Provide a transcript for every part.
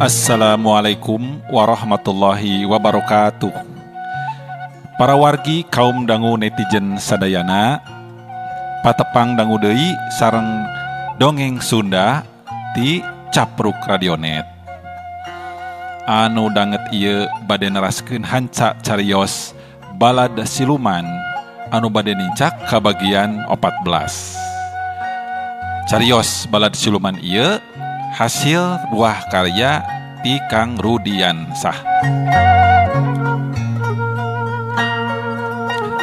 Assalamualaikum warahmatullahi wabarakatuh. Para wargi kaum dangu netizen sadayana, patepang dangu deui sareng dongeng Sunda ti Capruk Radionet. Anu danget ieu bade neraskeun hanca carios balad siluman anu bade nincak ka bagian 14. Carios balad siluman ieu hasil buah karya ti Kang Rudiansah.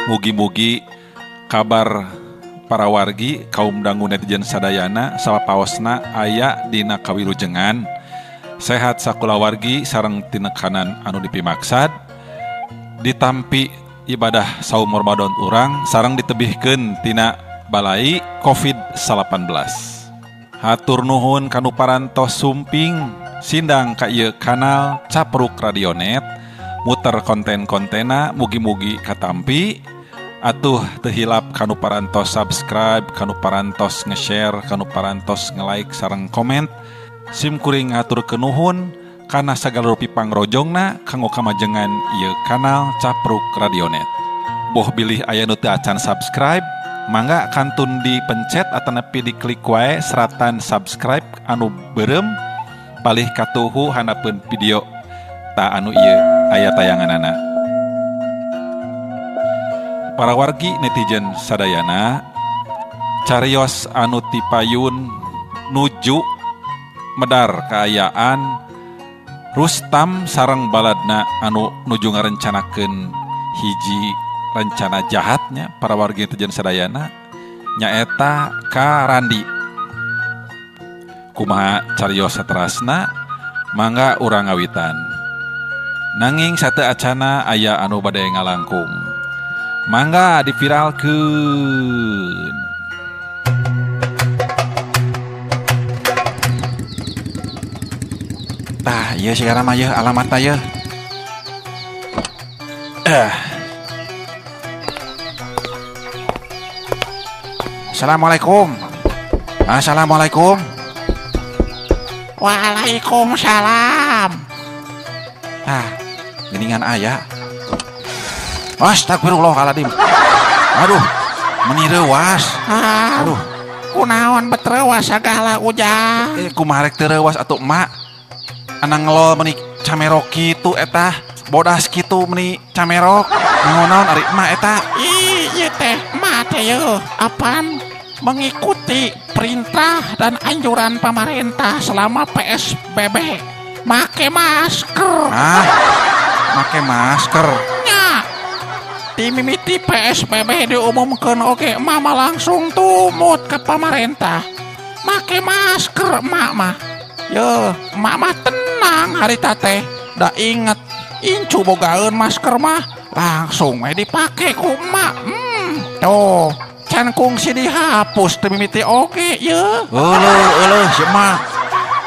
Mugi-mugi kabar para wargi kaum dangu netizen sadayana sapaosna aya dina kawilujengan, sehat sakulawargi sareng tinekanan anu dipimaksad, ditampi ibadah saum Ramadan urang sareng ditebihkeun tina balai COVID-19. Hatur nuhun kanu parantos sumping sindang ka ieu kanal Capruk Radionet, muter konten-kontena mugi-mugi katampi. Atuh teu hilap kanu parantos subscribe, kanu parantos nge-share, kanu parantos nge-like sareng komen. Sim kuring ngaturkeun nuhun kana sagala rupi pangrojongna kanggo kamajengan ieu kanal Capruk Radionet. Boh bilih aya nu teu acan subscribe, mangga kantun dipencet atanapi diklik wae seratan subscribe anu beureum palih katuhu handapeun video ta anu ieu aya tayanganana. Para wargi netizen sadayana, carios anu tipayun nuju medar kaayaan Rustam sareng baladna anu nuju ngarencanakeun hiji rencana jahatnya para wargi netizen sadayana nyaeta ka Randi. Kumaha carios saterasna, mangga urang ngawitan. Nanging sate acana aya anu bade ngalangkung, mangga diviralkeun. Tah ieu sigana mah yeuh alamatna yeuh. Assalamualaikum. Assalamualaikum. Waalaikumsalam. Ah, geningan aya. Astagfirullahaladzim. Aduh, meni reuwas. Aduh, kunaon bet reuwas sagala ujang. Kumaha rek teu reuwas atuh emak. Anang ngelol meni camerok kitu eta, bodas kitu meni camerok. Naon-naon ari emak eta? Ih, ieu teh emak teh yeuh, apaan mengikuti perintah dan anjuran pemerintah selama PSBB. Make masker. Ah, make masker. Nya. Dimimiti PSBB diumumkeun oge emak mah langsung tumut ke pemerintah. Make masker emak mah. Yeuh, emak mah tenang harita teh. Da inget incu bogaeun masker mah langsung we dipake ku emak. Tuh, can kungsi dihapus teu mimiti oge yeuh. Euleuh, euleuh si emak.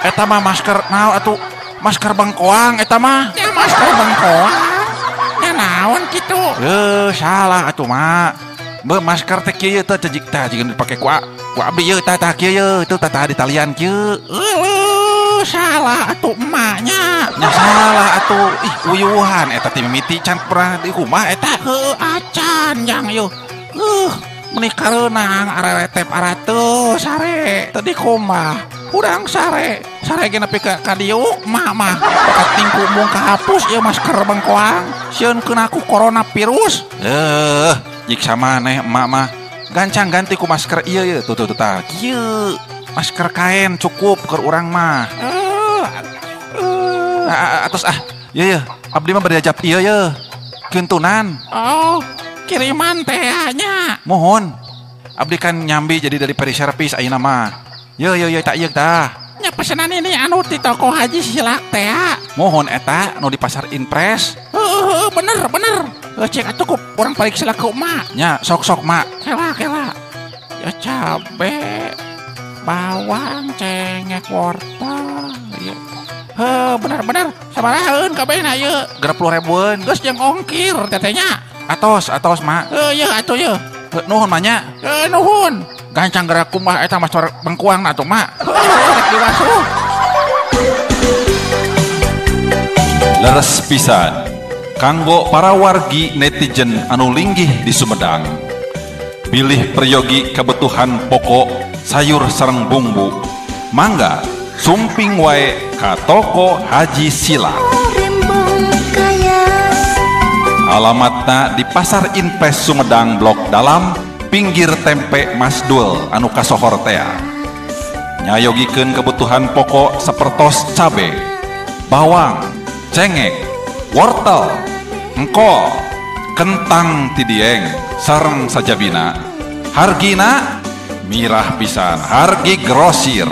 Eta mah masker naon atuh? Masker bengkoang eta mah. Ya masker bengkoang. Ya naon kitu? Salah atuh mak. Be masker teh kieu teh cejik tah jeung dipake ku abdi ieu tah tah kieu yeuh teu tah di talian kieu. Euleuh, salah atuh emaknya. Nya salah atuh. Ih, uyuhan eta teh mimiti can pernah di rumah eta. Heuh, acan jang yeuh. Meni kareunang areretep arateuh sare teu di kumaha. Urang sare, sare ge nepi ka kadiuk emak mah. Katingku mung kahapus ieu masker bengkoang. Sieun keuna ku coronavirus. Nyiksa maneh emak mah. Gancang ganti ku masker ieu ye. Tuh tuh tuh tah. Kieu. Masker kain cukup keur urang mah. Atos ah. Ye ye, abdi mah bade jap ieu ye. Kintunan. Oh, kiriman teh nya. Mohon. Abdi kan nyambi jadi dari peri service ayeuna mah. Ye ye ye tak ieu tah. Nya pesenan ini anu di toko Haji Silak teh. Mohon eta nu di pasar Inpres. Heeh, bener bener. Cek atuh ku urang pariksa ku emak. Nya sok-sok mak. Kela kela. Ya cabe, bawang, cengek, wortel. Ieu. Heuh, bener-bener sabarahaeun kabehna ieu? 60 ribuan. Geus jeung ongkir teteh nya. Atos, atos mak. Heuh, ieu atuh ieu. Nuhun mah nya. Nuhun. Gancang gerak kumaha eta mah bengkuang atuh mak. Heuh, rek diwasuh. Leres pisan kanggo para wargi netizen anu linggih di Sumedang. Pilih peryogi kebutuhan pokok sayur sareng bumbu. Mangga sumping wae ka toko Haji Sila. Alamatna di Pasar Inpres Sumedang Blok Dalam, pinggir tempe Mas Dul anu kasohor tea. Nyayogikeun kebutuhan pokok sapertos cabe, bawang, cengek, wortel, engkol, kentang tidieng, sareng sajabina. Hargina mirah pisan, hargi grosir.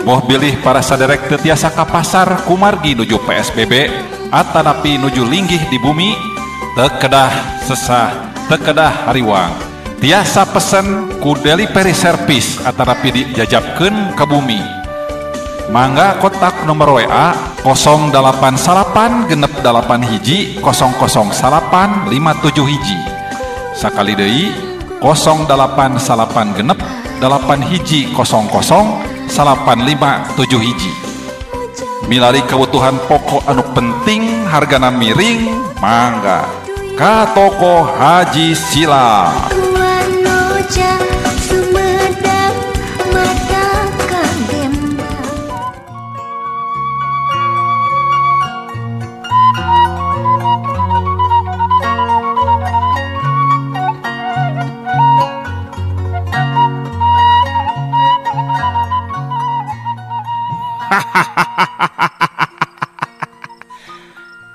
Boh bilih para saderek teu tiasa ka pasar kumargi nuju PSBB atanapi nuju linggih di bumi, teu kedah sesah, teu kedah hariwang. Tiasa pesen ku delivery service atanapi dijajabkeun ka bumi. Mangga kontak nomor WA 089 6 81 0 0 8 57 hiji. Sakali deui 089 6 81 00 857 hiji. Milari kebutuhan pokok anu penting hargana miring, mangga ka toko Haji Sila.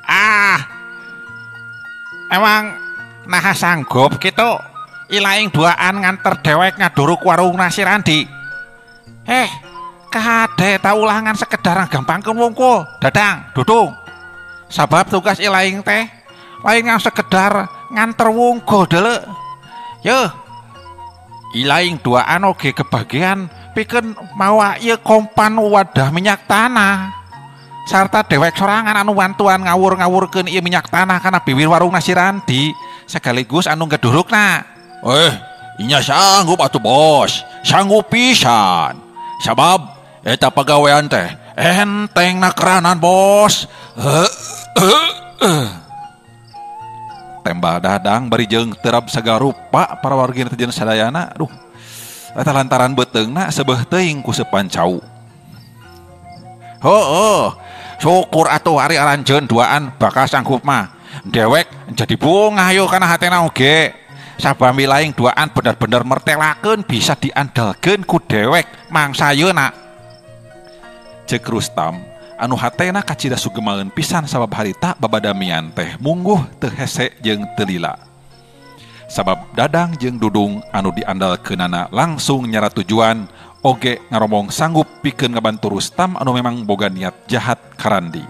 Ah, emang naha sanggup gitu ilaing duaan nganter dewek ngaduruk warung nasi Randi. Kade ta ulangan sekedar gampangkeun wungkul. Dadang, Dudung. Sabab tugas ilaing teh lain ngan sekedar nganter wungkul deuleu. Yeuh. Ilaing duaan oge kebagian pikeun mawa ieu kompan wadah minyak tanah. Sarta dewek sorangan anu wantuan ngawur-ngawurkeun ieu minyak tanah kana biwir warung nasi Randi sekaligus anu ngedurukna. Inya sanggup atuh bos, sanggup pisan. Sabab eta pagawean teh enteng nakeranan bos. Tembal Dadang bari jeung terap sagarupa para wargi netizen sadayana. Aduh, eta lantaran beuteungna sebeuh teuing ku seupan cau. Heueuh, syukur atuh ari aranjeun duaan bakal sanggup mah. Dewek jadi bungah yo kana hatena oge. Sabami laing duaan bener-bener mertelakeun bisa diandalkeun ku dewek mangsa yeuna. Cek Rustam anu hatena kacida sugemaeun pisan sabab harita babadamian teh mungguh teu hese jeung teu lila. Sabab Dadang jeung Dudung anu diandalkeunana langsung nyara tujuan oge ngaromong sanggup pikeun ngabantu Rustam anu memang boga niat jahat ka Randi.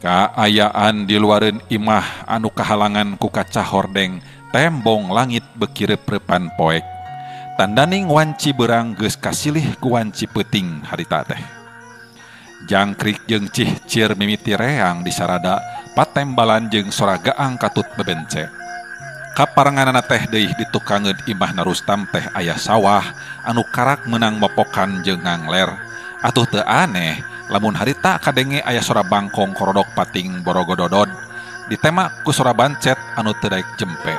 Kaayaan di luareun imah anu kahalangan ku kaca hordeng tembong langit beuki reup-reupan poek. Tandaning wanci beurang geus kasilih ku wanci peuting harita teh. Jangkrik jeung cihcir mimiti reang di sarada patembalan jeung sora gaang katut bebence. Kaparenganana teh deui ditukangeun imahna Rustam teh aya sawah anu karak meunang mopokan jeung ngangler. Atuh teu aneh lamun harita kadenge aya sora bangkong korodok pating borogododod ditema ku sora bancet anu teu daek jempe.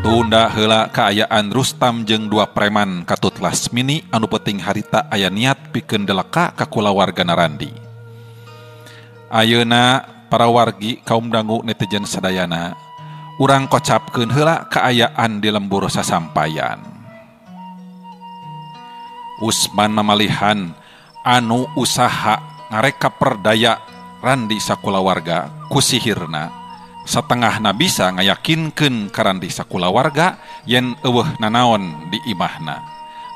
Tunda heula kaayaan Rustam jeung dua preman katut Lasmini anu penting harita aya niat pikeun deleka ka kulawargana Randi. Ayeuna para wargi kaum dangu netizen sadayana, urang kocapkeun heula kaayaan di lembur sasampayan. Usman mamalihan anu usaha ngareka perdaya Randi sakulawarga ku sihirna. Satengahna bisa ngayakinkeun ka Randi sakulawarga yen eueuh nanaon di imahna.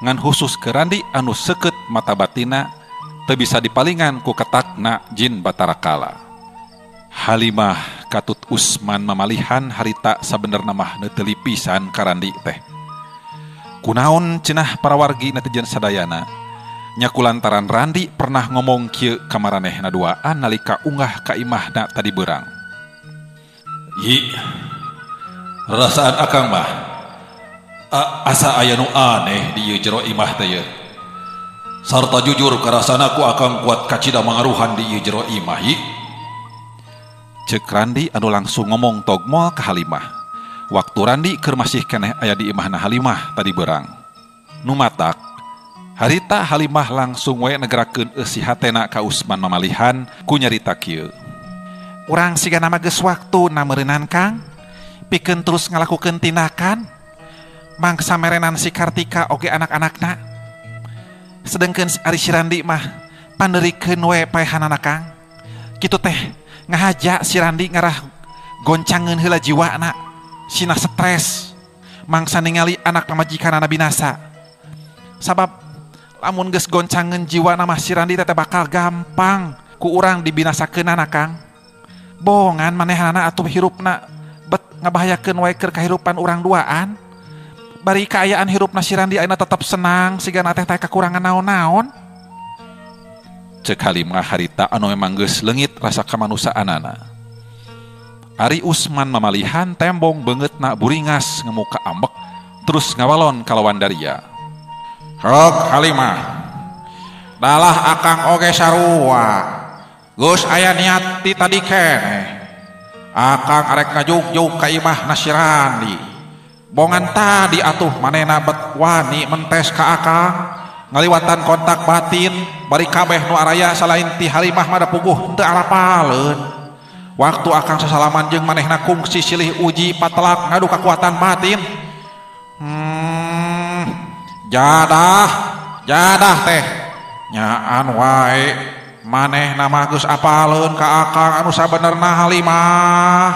Ngan khusus ke Randi anu seukeut mata batina teu bisa dipalingan ku ketakna jin Batara Kala. Halimah katut Usman mamalihan harita sabenerna mah neuteli pisan ka Randi teh. Kunaon cenah para wargi netizen sadayana? Nya kulantaran Randi pernah ngomong kieu ka maranehna duaan nalika unggah ka imahna tadi beurang. Yi, rasaan akang mah asa aya nu aneh di ieu jero imah teh yeuh. Sarta jujur karasana ku akang kuat kacida mangaruhan di ieu jero imah yi. Ceuk Randi anu langsung ngomong togmol ka Halimah. Waktu Randi keur masih keneh aya di imahna Halimah tadi beurang. Nu matak harita Halimah langsung we negerakeun eusi hatena ka Usman mamalihan ku nyarita kieu. Urang sigana mah geus waktuna meureunan Kang, pikeun terus ngalakukeun tindakan mangsa merenan si Kartika oge anak-anakna. Sedengkeun ari si Randi mah panderikeun we paehanana Kang. Kitu teh ngahaja si Randi ngarah goncangeun heula jiwana, sina stres mangsa ningali anak pamajikanana binasa. Sabab lamun geus goncangeun jiwana mah si Randi teh bakal gampang ku urang dibinasakeunana Kang. Bongan manehanana atuh hirupna bet ngabahayakeun wae keur kahirupan urang duaan. Bari kaayaan hirupna si Randi ayeuna tetep senang sigana teh kakurangan naon-naon. Ceuk Halimah harita anu memang geus leungit rasa kamanusaanana. Ari Usman mamalihan tembong beungeutna buringas ngemuka ambek terus ngawalon kalawan daria. Rok Halimah, dalah akang oge sarua. Geus aya niat ti tadi keneh. Akang arek ngajugjug ka imahna si Randi. Bongan tadi atuh manehna bet wani mentes ka akang. Ngaliwatan kontak batin bari kabeh nu araya salain ti Halimah mah da puguh teu arapaleun. Waktu akang sasalaman jeung manehna kungsi silih uji patelak ngadu kakuatan batin. Jadah, jadah teh nyaan wae manehna mah geus apaleun ka akang anu sabenerna Halimah.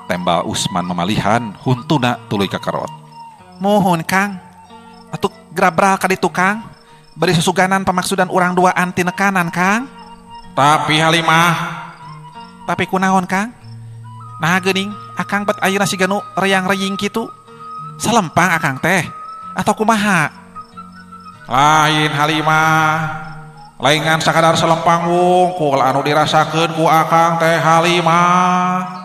Tembal Usman mamalihan huntuna tuluy kakarot. Muhun Kang, atuh grabral ka ditu Kang, bari susuganan pamaksudan urang duaan tinekanan Kang. Tapi Halimah, tapi kunaon Kang? Nah geuning akang bet ayeuna siga nu reyang-reying kitu. Salempang akang teh atau kumaha? Lain Halimah, laingan sakadar selempang wungkul anu dirasakeun ku akang teh Halimah.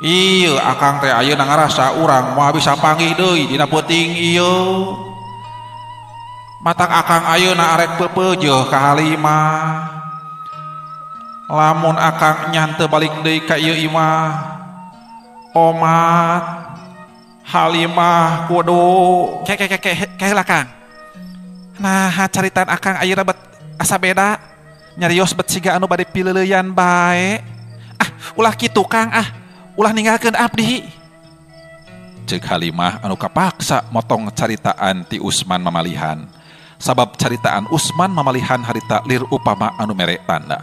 Ieu akang teh ayeuna ngarasa urang moal bisa panggih deui dina peuting ieu. Matak akang ayeuna arek peupeujeuh ka Halimah. Lamun akang nyante balik deui ka ieu imah, omat Halimah kudu ke ke ke ke heula Kang. Nah caritaan akang ayeuna bet asa beda, nyarios bet siga anu bade pileuleyan bae. Ah ulah kitu Kang, ah ulah ninggalkeun abdi. Ceuk Halimah anu kapaksa motong caritaan ti Usman mamalihan. Sabab caritaan Usman mamalihan harita lir upama anu mere tanda.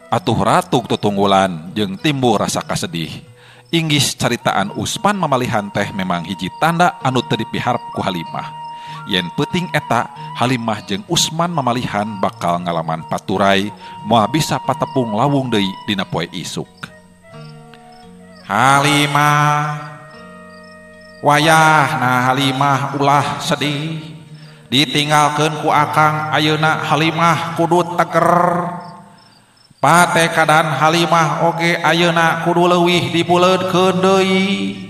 Atuh ratug tutunggulan jeung timbul rasa kasedih. Inggis caritaan Usman mamalihan teh memang hiji tanda anu teu dipiharep ku Halimah. Yen peuting eta Halimah jeung Usman mamalihan bakal ngalaman paturai moal bisa patepung lawung deui dina poe isuk. Halimah, wayahna Halimah ulah sedih, ditinggalkeun ku akang ayeuna Halimah kudu teger. Patekadan Halimah oge ayeuna kudu leuwih dibuleudkeun deui.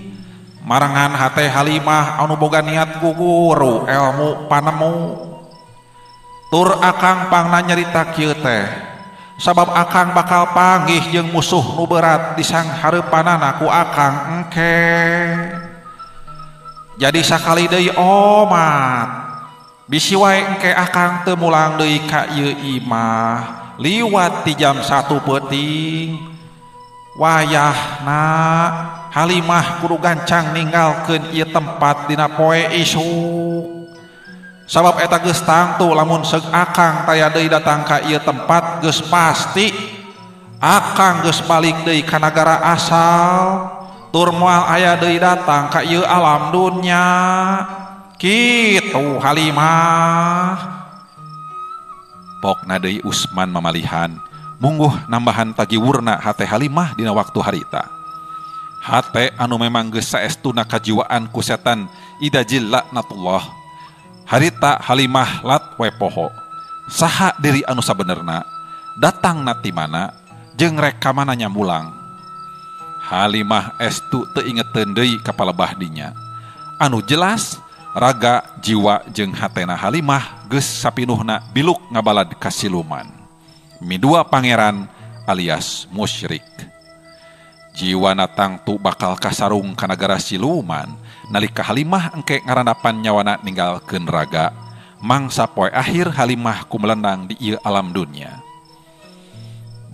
Marengan hate Halimah anu boga niat guguru elmu panemu. Tur akang pangna nyarita kieu teh, sabab akang bakal panggih jeung musuh nu berat di sanghhareupanana ku akang engke. Jadi sakali deui omat. Bisi wae engke akang teu mulang deui ka ieu imah liwat ti jam 1 peuting. Wayahna Halimah kudu gancang ninggalkeun ieu tempat dina poe isuk. Sabab eta geus tangtu lamun seug akang taya deui datang ka ieu tempat geus pasti akang geus balik deui ka nagara asal tur moal aya deui datang ka ieu alam dunya. Kitu Halimah. Pokna deui Usman mamalihan mungguh nambahan tagiwurna hate Halimah dina waktu harita. Hate anu memang geus saestuna kajiwaan ku setan ida jillaknatullah. Harita Halimah lat we poho. Saha diri anu sabenerna, datang na ti mana, jeung rek ka mana nyamulang. Halimah estu teu ingeteun deui ka palebah dinya. Anu jelas raga jiwa jeung hatena Halimah geus sapinuhna biluk ngabalad ka siluman. Midua pangeran alias musyrik. Jiwana tangtu bakal kasarung ka nagara siluman nalika Halimah engke ngarandapan nyawana ninggalkeun raga mangsa poe akhir Halimah ku melendang di ieu alam dunya.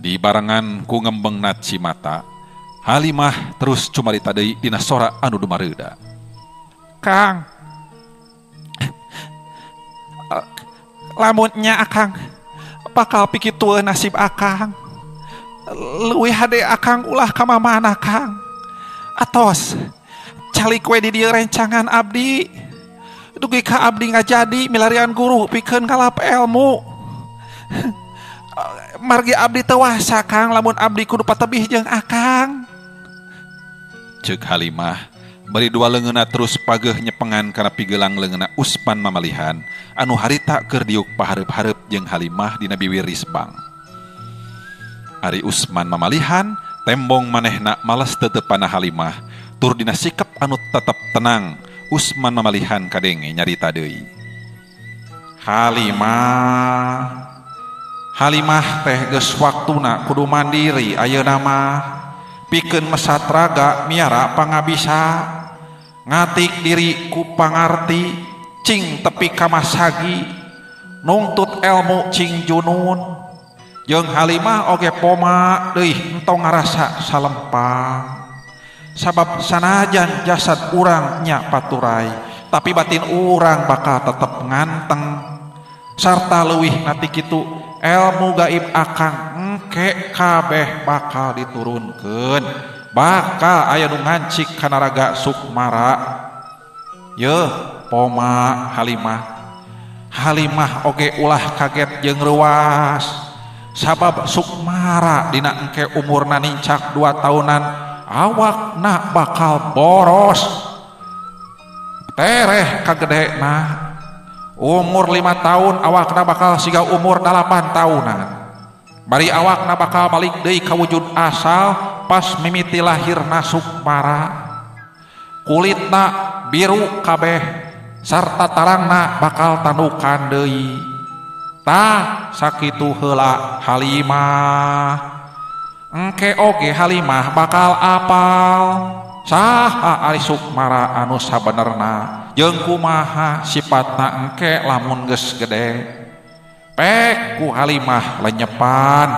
Di barengan ku ngembengna cimata Halimah terus cumarita deui dina sora anu dumareuda. Kang, lamun nya akang bakal pikitueun nasib akang. Leuwih hade akang ulah ka mamana Kang. Atos calik we di dieu rencangan abdi. Dugi ka abdi ngajadi milarian guru pikeun ngalap ilmu. Margi abdi teu wasa Kang lamun abdi kudu patebih jeung akang. Ceuk Halimah bari dua leungeunna terus pageuh nyepengan kana pigelang leungeunna Usman mamalihan anu harita keur diuk pahareup-hareup jeung Halimah dina biwir risbang. Ari Usman mamalihan tembong manehna males tetepana Halimah tur dina sikap anu tetep tenang Usman mamalihan kadenge nyarita deui. Halimah, Halimah teh geus waktuna kudu mandiri ayeuna mah pikeun mesat raga miara pangabisa ngatik diri ku pangarti cing tepi ka masagi nungtut elmu cing junun. Jeung Halimah oge poma deui entong ngarasa salempang. Sabab sanajan jasad urang nya paturai, tapi batin urang bakal tetep nganteng. Sarta leuwih nati kitu elmu gaib akang engke kabeh bakal diturunkeun. Bakal aya nu ngancik kana raga Sukmara. Yeuh poma Halimah. Halimah oge ulah kaget jeung reuas. Sabab Sukmara dina engke umurna nincak 2 tahunan awakna bakal boros tereh kagedena. Umur 5 tahun awakna bakal siga umur 8 tahunan. Bari awakna bakal balik deui ka wujud asal pas mimiti lahirna Sukmara. Kulitna biru kabeh sarta tarangna bakal tandukan deui. Tah sakitu heula Halimah. Engke oge Halimah bakal apal saha ari Sukmara anu sabenerna jeung kumaha sipatna engke lamun geus gede. Pek ku Halimah lenyepan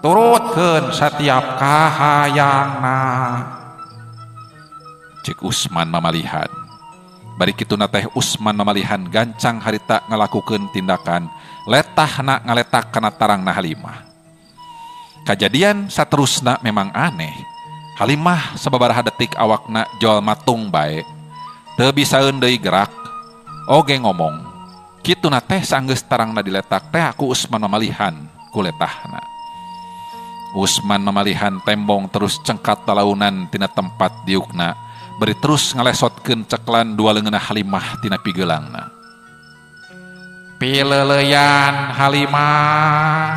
turutkeun satiap kahayangna. Cek Usman mamalihan. Bari kituna teh Usman mamalihan gancang harita ngalakukeun tindakan letahna ngaletak kana tarangna Halimah. Kajadian saterusna memang aneh. Halimah sababaraha detik awakna jol matung bae. Teu bisaeun deui gerak. Oge ngomong. Kituna teh sanggeus tarangna diletak teh aku Usman mamalihan ku letahna. Usman mamalihan tembong terus cengkat talaunan tina tempat diukna. Bari terus ngalesotkeun ceklan dua leungeunna Halimah tina pigeulangna. Pileleyan Halimah,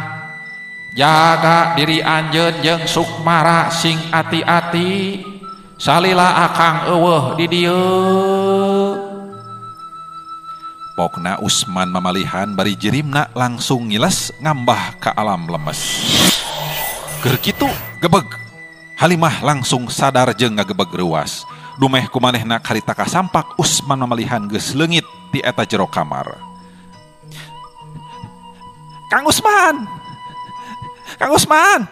jaga diri anjeun jeung Sukmara sing ati-ati salila akang eueuh di dieu. Pokna Usman mamalihan bari jirimna langsung ngiles ngambah ka alam lemes. Keur kitu gebeg Halimah langsung sadar jeung ngagebeg reuas. Dumeh ku manehna karita kasampak Usman mamalihan geus leungit ti eta jero kamar. Kang Usman. Kang Usman.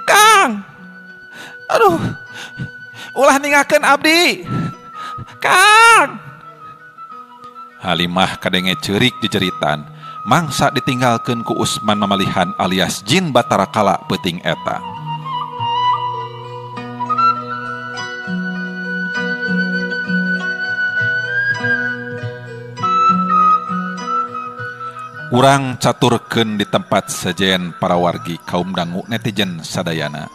Kang. Aduh. Ulah ningakeun abdi. Kang. Halimah kadenge ceurik jejeritan, mangsa ditinggalkeun ku Usman mamalihan alias jin Batara Kala peuting eta. Urang caturkeun di tempat sejen para wargi kaum dangu netizen sadayana.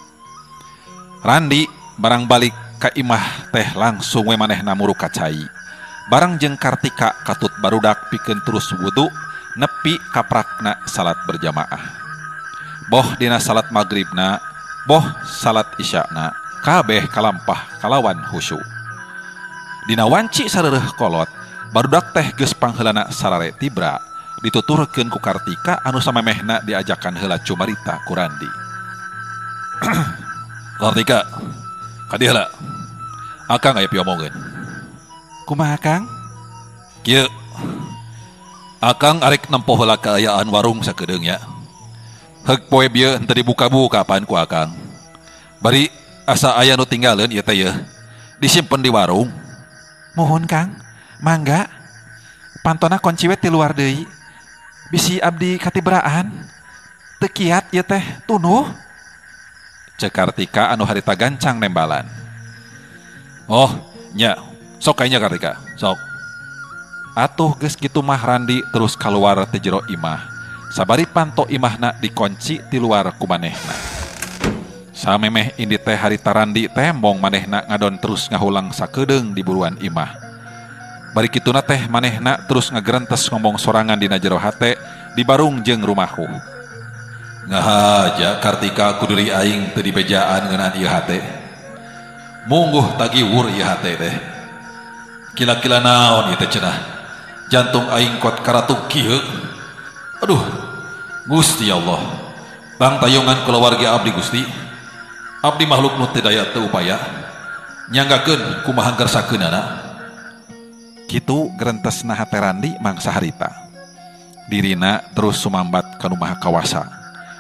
Randi barang balik ka imah teh langsung we manehna muru ka cai. Barang jeung Kartika katut barudak pikeun terus wudu nepi kaprakna salat berjamaah. Boh dina salat magribna, boh salat isyana, kabeh kalampah kalawan khusyuk. Dina wanci sareureeh kolot, barudak teh geus pangheulana sarare tibra. Dituturkeun ku Kartika anu samemehna diajakan heula cumarita ku Randi. Kartika, kadieu heula. Akang aya piomongeun. Kumaha Kang? Kieu. Akang arek nempo heula kaayaan warung sakedeung nya. Heug poe bieu henteu dibuka-buka pan ku akang. Bari asa aya nu tinggaleun ieu teh yeuh. Disimpen di warung. Muhun Kang, mangga. Pantona kunci we ti luar deui. Bisi abdi katibraan. Teu kiat ieu teh tunuh. Ceuk Kartika anu harita gancang nembalan. Oh, nya. Sok kayaknya Kartika, sok. Atuh geus kitu mah Randi terus kaluar ti jero imah. Sabari panto imahna dikunci ti luar ku manehna. Samemeh indi teh harita Randi tembong manehna ngadon terus ngahulang sakedeung di buruan imah. Bari kituna teh manehna terus ngagerentes ngomong sorangan dina jero hate di barung jeung rumahu. Ngahaja Kartika ku diri aing teu dibejaan ngeunaan ieu hate. Mungguh tagiwur ieu hate teh. Kila-kila naon ieu teh cenah. Jantung aing kuat karatung kieu. Aduh, Gusti Allah. Bang tayungan kulawarga abdi Gusti. Abdi makhluk nu teu daya teu upaya. Nyanggakeun kumaha ngersakeunana. Kitu gerentesna hate Randi mangsa harita. Dirina terus sumambat ka nu maha kawasa.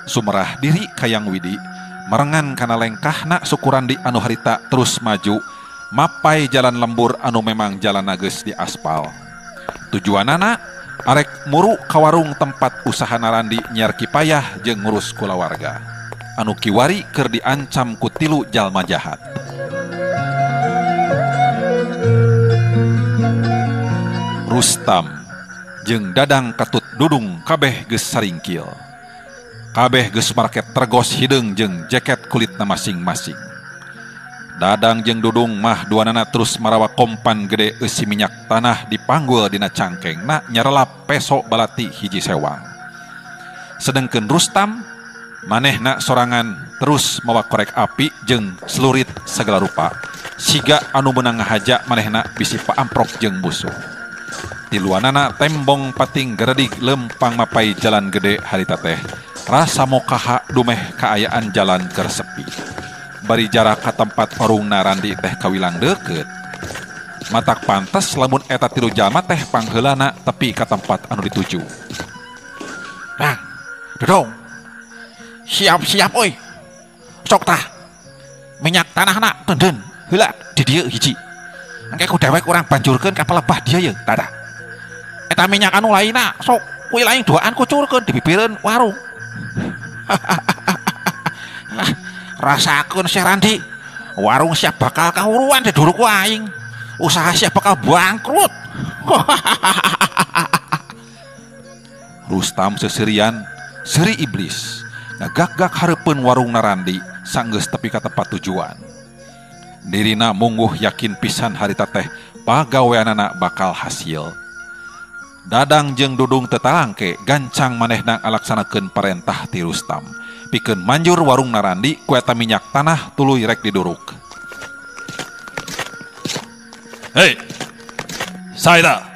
Sumerah diri kayang Widi, merengan kana lengkahna suku Randi anu harita terus maju, mapai jalan lembur anu memang jalan geus di aspal. Tujuanana arek muru ka warung tempat usaha Randi nyiar kipayah jeung ngurus kulawarga. Anu kiwari keur diancam ku tilu jalma jahat. Rustam jeung Dadang katut Dudung kabeh geus saringkil. Kabeh geus market tergos hideung jeung jaket kulitna masing-masing. Dadang jeung Dudung mah duanana terus marawa kompan gede eusi minyak tanah dipanggul dina cangkengna nyarelap peso balati hiji sewang. Sedengkeun Rustam manehna sorangan terus mawa korek api jeung selurit segala rupa. Siga anu meunang ngahaja manehna bisi paamprok jeung musuh. Tiluanana tembong pating geredig lempang mapai jalan gede harita teh. Rasa mokaha dumeh kaayaan jalan keur sepi. Bari jarak ka tempat warungna Randi teh kawilang deukeut. Matak pantes lamun eta tilu jalma teh pangheulana tepi ka tempat anu dituju. Dang, Dudung. Siap-siap euy. Sok tah. Minyak tanahna teundeun heula di dieu hiji. Engke ku dewek urang banjurkeun ka palebah dieu ye, tah. Eta minyak anu lainna sok kuy lain duaan kucurkeun di bibireun warung. Rasakeun si Randi, warung siap bakal kahuruan diduruk ku aing. Usaha siap bakal bangkrut. Rustam seserian, seri iblis, ngagak-gak hareupeun warung Randi sanggeus tepi ka tempat tujuan. Dirina mungguh yakin pisan harita teh pagaweanana bakal hasil. Dadang jeung Dudung tetalangke gancang manehna ngalaksanakeun parentah ti Rustam. Pikeun manjur warung Randi ku eta minyak tanah tuluy rek diduruk. Hei. Saeta.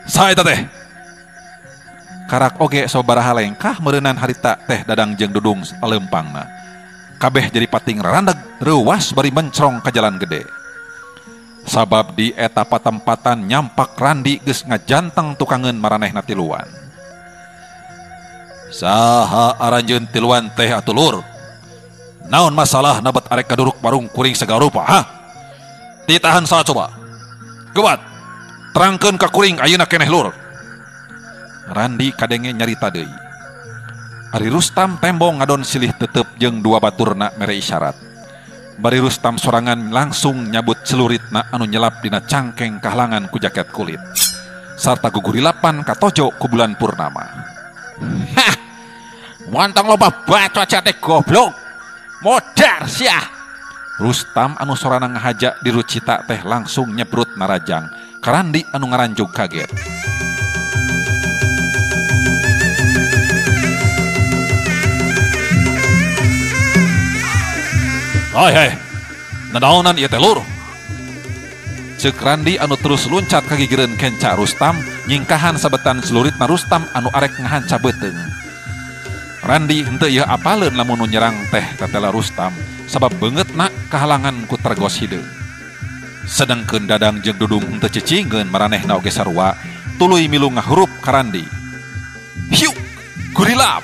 Saeta teh. Karak oge sabaraha lengkah meureunan harita teh Dadang jeung Dudung leumpangna. Kabeh jadi pating rarandeg reuwas bari mencrong ka jalan gede. Sabab di eta patempatan nyampak Randi geus ngajanteng tukangeun maranehna tiluan. Saha aranjeun tiluan teh atuh lur? Naon masalah nabat arek kaduruk warung kuring segala rupa, ha? Ditahan saha coba? Gebat. Terangkeun ka kuring ayeuna keneh lur. Randi kadenge nyarita deui. Ari Rustam tembong ngadon silih tetep jeung dua baturna mere isyarat. Bari Rustam sorangan langsung nyabut celuritna anu nyelap dina cangkeng kahlangan ku jaket kulit. Sarta gugurilapan katojo ku bulan purnama. Hah! Montong loba bacot teh goblok. Modar sia. Rustam anu sorana ngahaja dirucita teh langsung nyebrut narajang. Karandi anu ngaranjug kaget. Hai hai, nadaonan ieu teh lur. Ceuk Randi anu terus luncat ka gigireun kenca Rustam, nyingkahan sabetan celuritna Rustam anu arek ngahanca beuteung. Randi henteu ieu apaleun lamun nu nyerang teh tetela Rustam, sabab beungeutna kahalangan ku tergos hideung. Sedengkeun Dadang jeung Dudung henteu cicingeun maranehna oge sarua, tuluy milu ngahurup ka Randi. Hiuk, gurilap.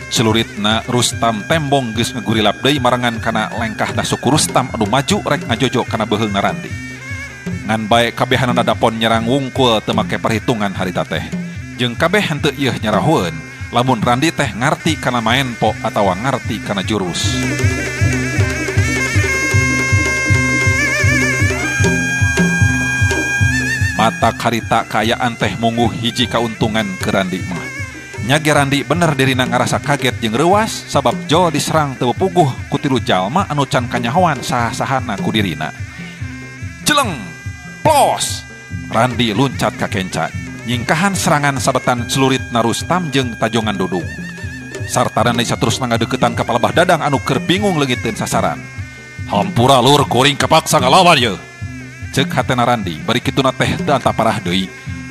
Celuritna Rustam tembong geus ngagurilap deui marangan kana lengkahna suku Rustam anu maju rek ngajojo kana beuheungna Randi. Ngan bae kabehanana dapon nyerang wungkul teu make perhitungan harita teh. Jeung kabeh henteu ieu nyarahoeun lamun Randi teh ngarti kana maenpo atawa ngarti kana jurus. Mata karita kaayaan teh mungguh hiji kauntungan ke Randi mah. Nyage Randi bener dirina ngarasa kaget jeung reuas sabab jol diserang teu puguh ku tilu jalma anu can kanyahoan saha-sahana ku dirina. Jeleng, plos. Randi luncat ka kenca, nyingkahan serangan sabetan celuritna Rustam jeung tajongan Dudung. Sarta Randi saterusna ngadeukeutan ka palebah Dadang anu keur bingung leungiteun sasaran. Hampura lur kuring kapaksa ngalawan ye. Ceuk hatena Randi, bari kituna teh teu antaparah deui.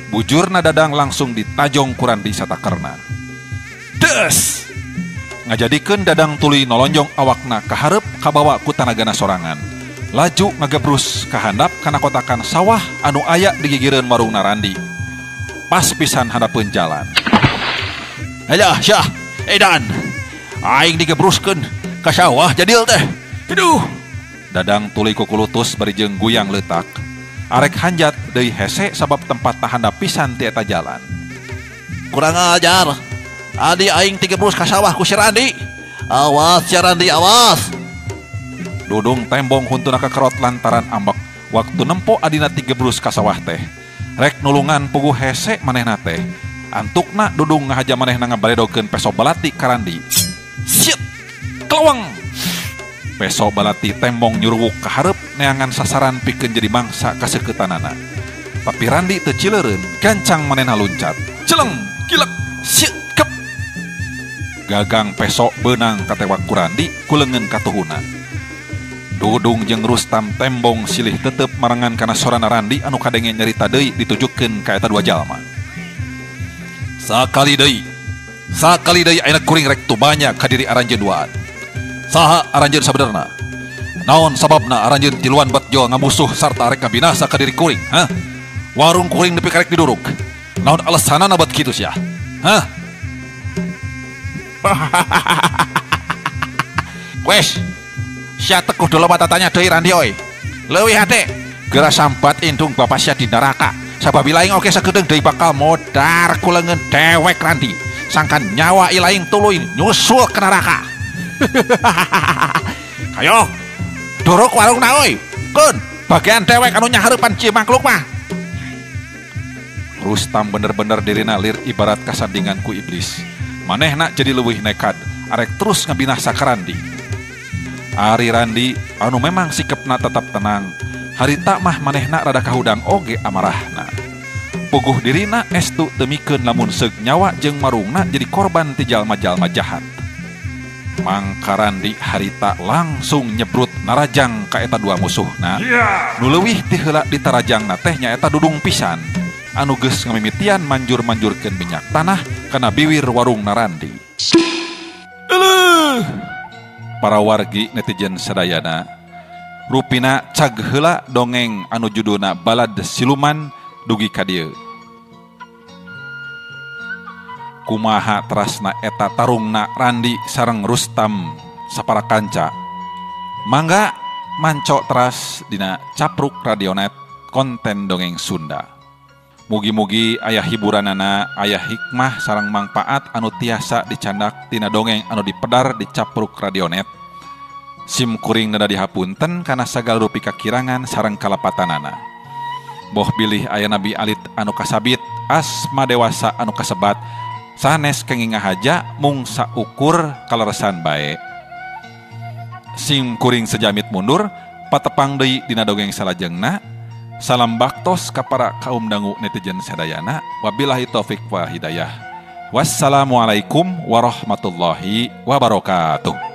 Bujurna Dadang langsung ditajong ku Randi satakerna. Des! Ngajadikeun Dadang tuluy nolonjong awakna kahareup kabawa ku tanagana sorangan. Laju ngagebrus kahandap kana kotakan sawah anu aya di gigireun warungna Randi. Pas pisan handapeun jalan. Alah syah, edan. Aing digebruskeun ka sawah jadil teh. Aduh. Dadang tuluy kukulutus bari jeung guyang leutak. Arek hanjat deui hese sabab tempat tahandap pisan ti eta jalan. Kurang ajar. Adi aing tigebrus ka sawah ku si Randi. Awas si Randi, awas. Dudung tembong huntuna kakerot lantaran ambek waktu nempo adina tigebrus ka sawah teh. Rek nulungan puguh hese manehna teh. Antukna Dudung ngahaja manehna ngabaredokeun peso balati ka Randi. Siet! Keleweng! Peso balati tembong nyuruwuk kahareup neangan sasaran pikeun jadi mangsa kaseuketanana. Tapi Randi teu cileureun, gancang manehna luncat. Celeng, gilek, siet, kep. Gagang peso beunang katewak ku Randi ku leungeun katuhuna. Dudung jeung Rustam tembong silih tetep marengan kana sorana Randi anu kadenge nyarita deui ditujukeun ka eta dua jalma. Sakali deui ayeuna kuring rek tumanya ka diri aranjeun duaan. Saha aranjeun sabenerna? Naon sababna aranjeun tiluan bet jol ngamusuh sarta arek ngabinasa ka diri kuring, hah? Warung kuring nepi karek diduruk. Naon alasanana bet kitu sia? Hah? Wes, sia teguh dolo matatanya deui Randi oi. Leuwih hade, geura sambat indung bapa sia di neraka. Sabab ilaing oge sakedeung deui bakal modar ku leungeun dewek Randi. Sangkan nyawa ilaing tuluy nyusul ke neraka. Ayo, duruk warung na oi. Keun, bagian dewek anu nyahareupan ci makhluk mah. Rustam bener-bener dirina lir ibarat kasandingan ku iblis. Manehna jadi leuwih nekad, arek terus ngabinasa ka Randi. Ari Randi anu memang sikepna tetap tenang. Harita mah manehna rada kahudang oge amarahna. Puguh dirina estu teu mikeun lamun seug nyawa jeung marungna jadi korban ti jalma-jalma jahat. Mangka Randi harita langsung nyebrut narajang ka eta dua musuhna. Nu leuwih ti heula ditarajangna teh nyaeta Dudung pisan anu geus ngamimitian manjur-manjurkeun minyak tanah kana biwir warungna Randi. Euleuh! Para wargi netizen sadayana, Rupina cag heula dongeng anu judulna Balad Siluman dugi ka dieu. Kumaha terasna eta tarungna Randi sareng Rustam sapara kanca. Mangga manco teras dina Capruk Radionet konten dongeng Sunda. Mugi-mugi aya hiburanana, aya hikmah sareng mangpaat anu tiasa dicandak tina dongeng anu dipedar di Capruk Radionet. Sim kuring neda dihapunten kana sagala rupi kakirangan sareng kalepatanana. Boh bilih aya nabi alit anu kasabit, asma dewasa anu kasebat, sanes kenging ngahaja mung saukur kaleresan bae. Sim kuring sejamit mundur, patepang deui dina dongeng salajengna. Salam baktos ka para kaum dangu netizen sadayana. Wabillahi taufik wa hidayah. Wassalamualaikum warahmatullahi wabarakatuh.